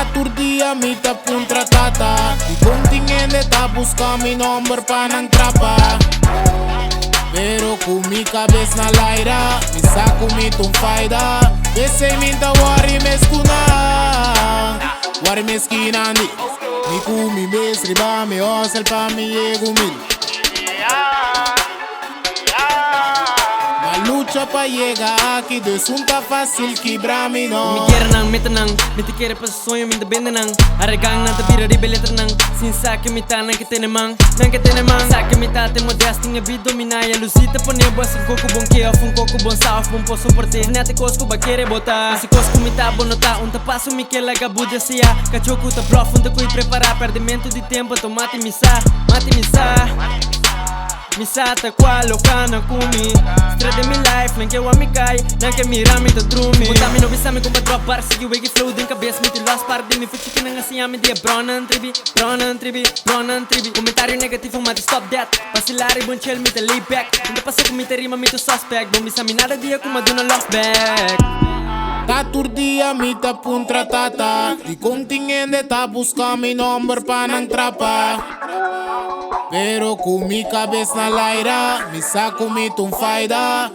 Ta tur dia mi ta puntra tata. Di kon tin hende ta buska mi nòmber pa nan trapa. Pero ku mi kabes na laira, mi sa ku mi ta un faida. P'esei mi ta wòri mes ku nan, wòri mes ki nan di. Mi ku mi mes riba mi hòsel pa mi yega humil. Ma lucha pa yega aki, dus un ta fácil kibra mi no. Mi kier nan, meta nan, mi ta kere pa su soño mi ta bende nan. Aregan nan ta bira riba e letra nan, sin sa ke mi ta nan ke tene man, nan ke tene man. Sa ke mi ta te modesto, un e bi domina e lusi ta pone bo hasi un koko bon ke of un koko bon sa of bon por soporte. Of nete kos ku ba kere bo ta, hasi kos ku mi ta bo no ta un ta paso mi ke laga bu desea. Kacho ku ta blof un ta kui prepara, perdimentu di tempo to mati mi sa, mati mi sa. Mi sa ta kua lo kana ku mi. Stress den mi life, nan ke wak mi kai, nan ke mira mi ta drumi. Punta mi no bisa mi kon pa drop bar, sigui wegi flow den kabes mi tin los par di mi fuchi kinan a siña mi di e bronan tribi, bronan tribi, bronan tribi. Komentario negativo mati stop that, basila riba un chill mi ta lay back. Un ta pasa ku mi ta rima mi ta suspect, bon bisa mi nada dia ku mi a duna love back. Ta tur dia mi ta puntra tata, dikon tin hende ta buska mi nòmber pa nan trapa? Pero ku mi kabes na laira, mi sa ku mi ta un faida.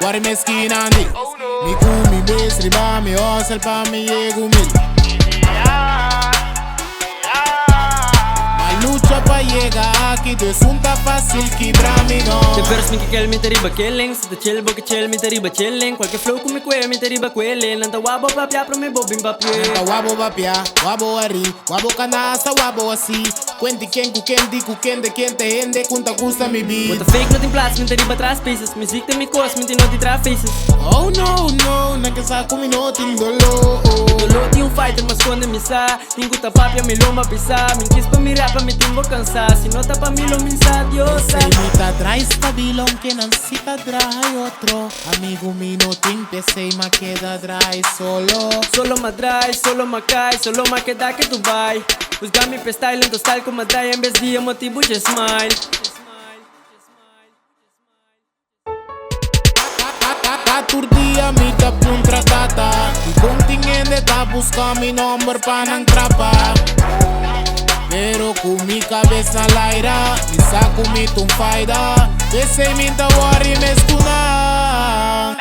Wari mes kinan di. Mi ku mi mes riba mi hòsel pa mi yega humil. Ma lucha pa yega aki, dus un ta fásil kibra mi no. De verse mi ke kel mi ta riba kelen. Si ta chill bo ke chill mi ta riba chilling. Kualke flow ku mi kue mi ta riba kuele. Nan ta wak bo papia prome bo bin papia. Nan ta wak bo papia, wak bo hari, wak bo kana hasta wak bo hasi. Kuenti ken ku ken di ku ken de ken ta hende kun ta gusta mi Bo beat. ta fake no tin plats mi ta riba tras spaces. Muziek ta mi kos mi tin no tin tra faces. Oh no no, nan ke sa ku mi no tin doló. Doló tin un fighter ma skonde mi sa. Tin ku ta papia mi lomba pisá. Mi kis pa mi rapa mi tin bo kansá. Si no ta pa mi lo mi sa Dios sa. Esei mi ta drai stabil aunke nan si ta drai otro. Amigu mi no tin p'esei m'a keda drai solo. Solo m'a drai, solo m'a kai, solo m'a keda ke Dubai. Husga mi p'e style ento style ku m'a dai en bes di e motibu dje smile. Ta tur dia mi ta puntra tata. Dikon tin hende ta buska mi nòmber pa nan trapa? Pero ku mi kabes na laira, mi sa ku mi ta un faida. P'esei mi ta wòri mes ku nan.